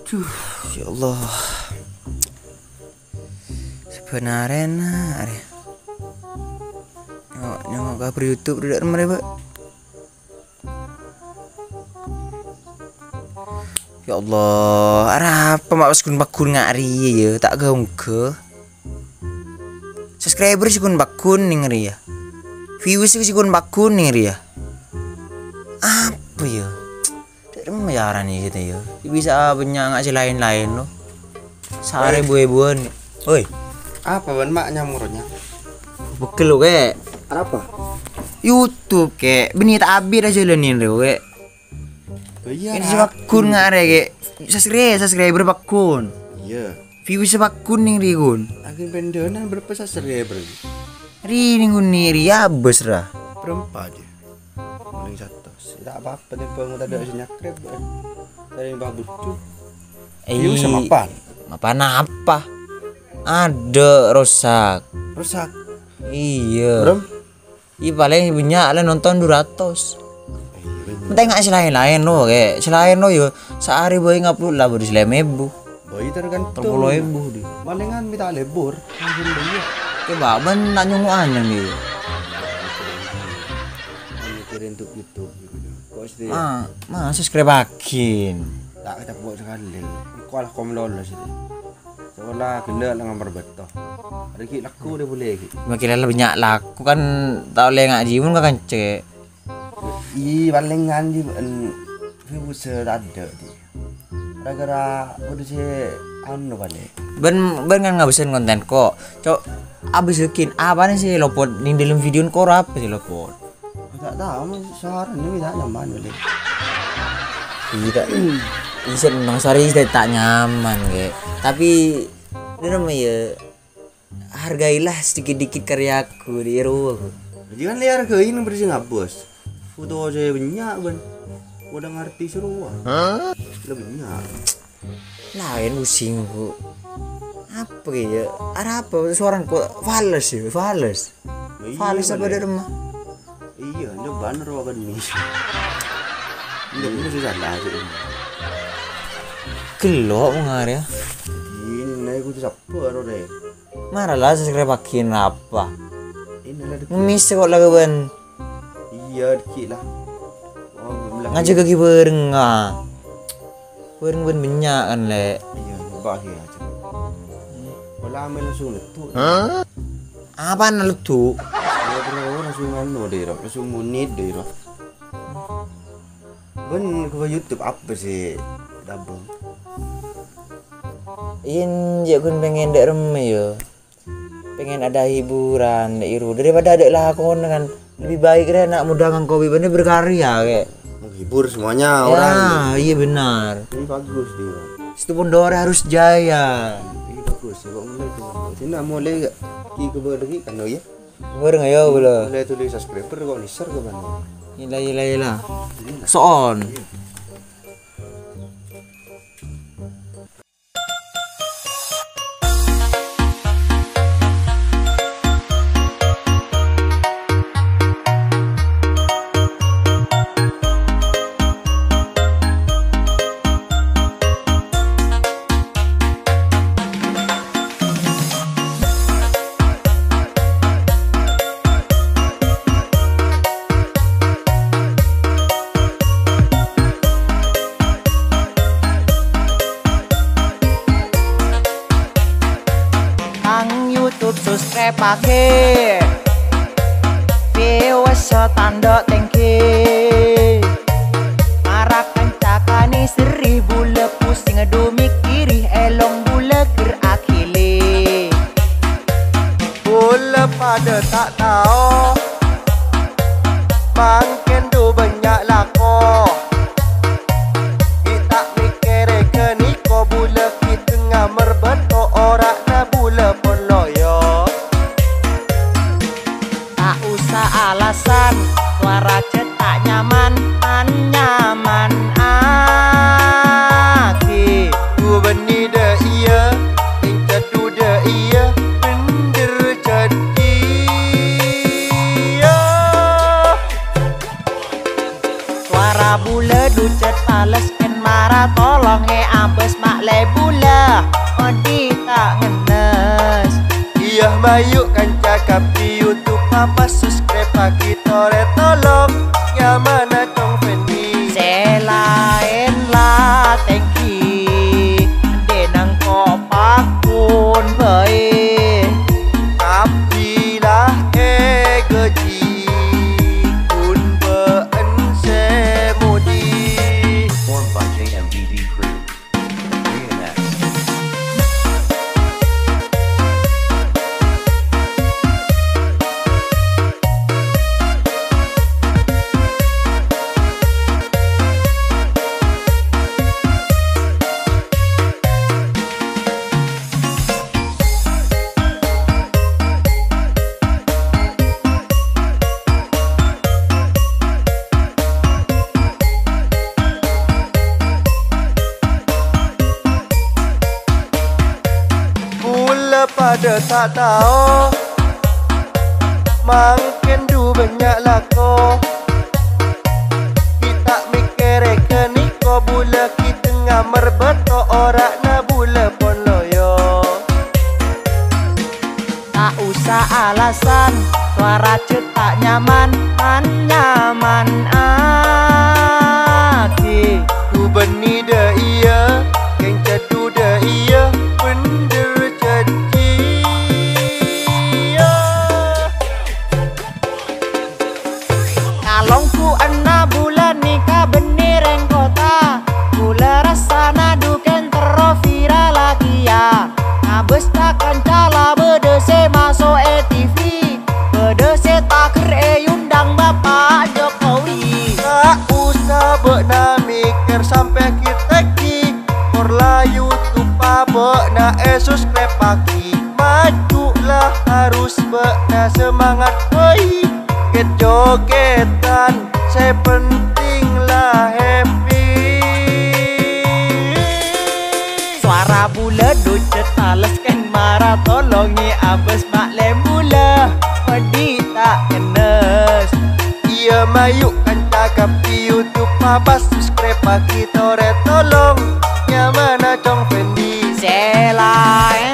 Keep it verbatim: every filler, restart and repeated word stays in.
Duh, ya Allah. Sabâna arèna arè. Nyengok, nyengok kabhâr YouTube dâ' remma rè, Pak. Ya Allah, arapa ma' pas ghun-pagghun nga' rèya ya, ta' ghâ-ongghâ. Subscriber sè ghun-pagghun nèng rèya. Views sè ghun-pagghun nèng rèya. Apa ya? Dâ' remma carana gitu ya. Bisa bânnya' nga' sè laèn-laèn lo. Saarè bu-èbuwân. Woi. Apa bân ma' nyamoronya? Pegghel lo, Kè. Arapa? YouTube, Kè. Bânnè ta' abit ajhâlânin rè, Kè. Oh, iyâ, Ini sè pagghun nga' rè, Kè. Subscri-, subscriber pagghun. Iyâ. Views sè pagghun nèng rèya ghun. Akhir pendana berapa subscriber? Rè nèng ghun nèng rèya abâs ra. Berempat ya. Paling satu. Ta' apa-apa, tèmbhâng tadâ' sè nyakrep, eh. Dari Mbah Bucu. Eh, Views mapan? Mapan apa? Adâ' rosak. Rosak? Iyâ. Berem? Iyâ, palèng bânnya' la nonton dua ratus. Eh, iyâ, bânnya'. Entè nga' sè laèn-laèn lo, Kè. Sè laèn lo, yâ, saarè bhâi ngupload la bâdâ sè lèma èbu. Bhâi tergantung. Tello polo èbu, dhi. Palèngan mènta lebur. Langsung bhâi. Coba, bân ta' nyongngo' anyang, yâ. Mikirin untuk YouTube gitu. Kok sih? Ah, ma' subscribe-aghin. Ta' ketapo' sakalè. Engko' la kom lolos itu. Soalnya ghellâ' la ngampar bâto. Arè ghi' laku dâ' polè ghi'. Makkè la bânnya' laku kan ta' ollè ngaji mon ka kancè. Ih, palèng ngaji bân views tadâ' di. Gara-gara kudu sè anu palè. Bân, bân kan ngabâsen konten kok. Cok, abâs yakin, apana sè lopot nèng dâlem video kor apa sè lopot? Ta' tao, mon suarana bâdâ nyaman palè. Iyâ, ta'. Iyâ, sè nang suara iyâ ta' nyaman, Kè. Tapi, dâ' remma yâ, hargailah sedikit-dikit karyaku, dhi, ro aku. Jadi kan lè hargai nèng bâdâ sè ngabâs. Foto sè bânnya', bân. Padâ ngartè sè rowa. Hah? La bânnya'. Laèn pusing, Bu. Apa kè, yâ? Arapa suarana kok fales, yâ? Fales. Iyâ, fales apa palè. Dâ' remma? Iyâ, nyobâ rowa kan ini. Enggak, ini susah lah, sih. Gellok mon arè. Ini, nah, kudu sabbhâr, ro, rè. Mara la, subscribe-aghin apa? Ini lah, dikit. Ngemis kok la, bân. Iyâ, dikit lah. Oh, belum lagi. Ngajhâk ghi' bhâreng, ah. Bhâreng bân bânnya' kan, Lè'. Iyâ, nyoba ghi' ajhâk. Pola amèl langsung lettu'. Hah? Apana lettu'? Ya, bro, langsung anu deh, Ro. Langsung munit deh, Ro. Bân, ka YouTube apa sih, Dabong? Iyâ, jhâ' ghun pèngèn dâ' remma, yâ. Pengen ada hiburan, dâ' ru. Daripada adâ' lakona kan. Lebih baik rè ana' muda ngangkowi bânnè berkarya, Kè. Menghibur semuanya orang. Ya, iya benar. Ini bagus dia. Situ pun Dora harus jaya. Ini bagus, ya, kok mulai tuh. Sini mulai gak? Ki ke bawah lagi kan, oh ya? Bareng ayo, bela. Mulai tulis subscriber kok liser ke mana? Ila, ila, ila. Soon. Tang YouTube subscribe-aghi. Views tandhâ tèngghi. Mara kanca kanè serri bulâ pusing dhu mikkiri èlong bulâ ghâr aghili. Bulâ padâ ta' tao. Mangkèn dhu bânnya' lako. Ghi' ta' mèkkèrè ghânèka bulâ ghi' tengnga marbâto ora'na bulâ pon loyo. Ta' osa alasan, sowara jhâ' ta' nyaman, man-nyaman aghi. Dhu bânnè dâ' iyâ, èncèt dhu dâ' iyâ, bhender jhâdhiyâ. Sowara bulâ dhu cèt pales kèn mara tolong è abâs ma' Lè bulâ, odi' ta' ngennes. Iyâ, mayu' kanca kabbhi YouTube apa subscribe-aghi torè tolong. Nyamana Cong Fendi. Sè laèn la tèngghi, dhinèng ko' pakon bhâi. Kabbhi la èghâji, ghun bâ'en sè modi. Performed by J M D D Crew. Remix. Bulâ padâ ta' tao, mangkèn dhu bânnya' lako. Ghi' ta' mèkkèrè ghâniko bulâ ghi' tengnga marbâto ora'na bulâ pon loyo. Ta' osa alasan, sowara jhâ' ta' nyaman, man-nyaman aghi. Dhu bânnè dâ' iyâ, kèng cèdhu dâ' iyâ, bhender jhânjhi. Kalongghu'ânna bulâ nèka bânnè rèng kottha. Bulâ rassana dhu kèng terro viral kèya. Ngabâs ka kanca la bâdâ sè maso' è T V. Bâdâ sè tagher èondhâng Bapa' Jokowi. Ta' osa bâ'na mèkkèr sampè' ghi-tèghi. Kor la YouTube bâ'na èsubscribe-aghi. Maju la harus bâ'na semangat, woi. Ket-jokètan sè penting la happy. Sowara bulâ dhu cè' tales kèng mara tolongè abâs ma'lè bulâ. Odi' ta' ngennes. Iyâ mayu' kanca kabbhi YouTube apa subscribe-aghi torè tolong. Nyamana Cong Fendi. Sè laèn